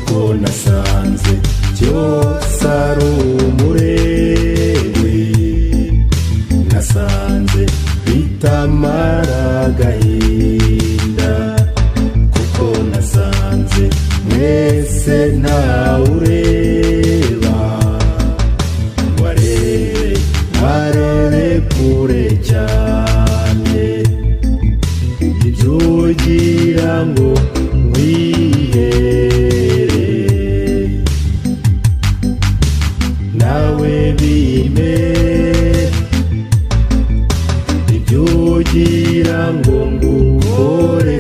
Kuko nasanze cyose ari umurengwe, nasanze bitamara agahinda, kuko nasanze mwese ntawureba ngo arebe, arebe kure cyane. Ibyo ugira ngo nkwihere, nawe bime. Ibyo ugira ngo ngukorere.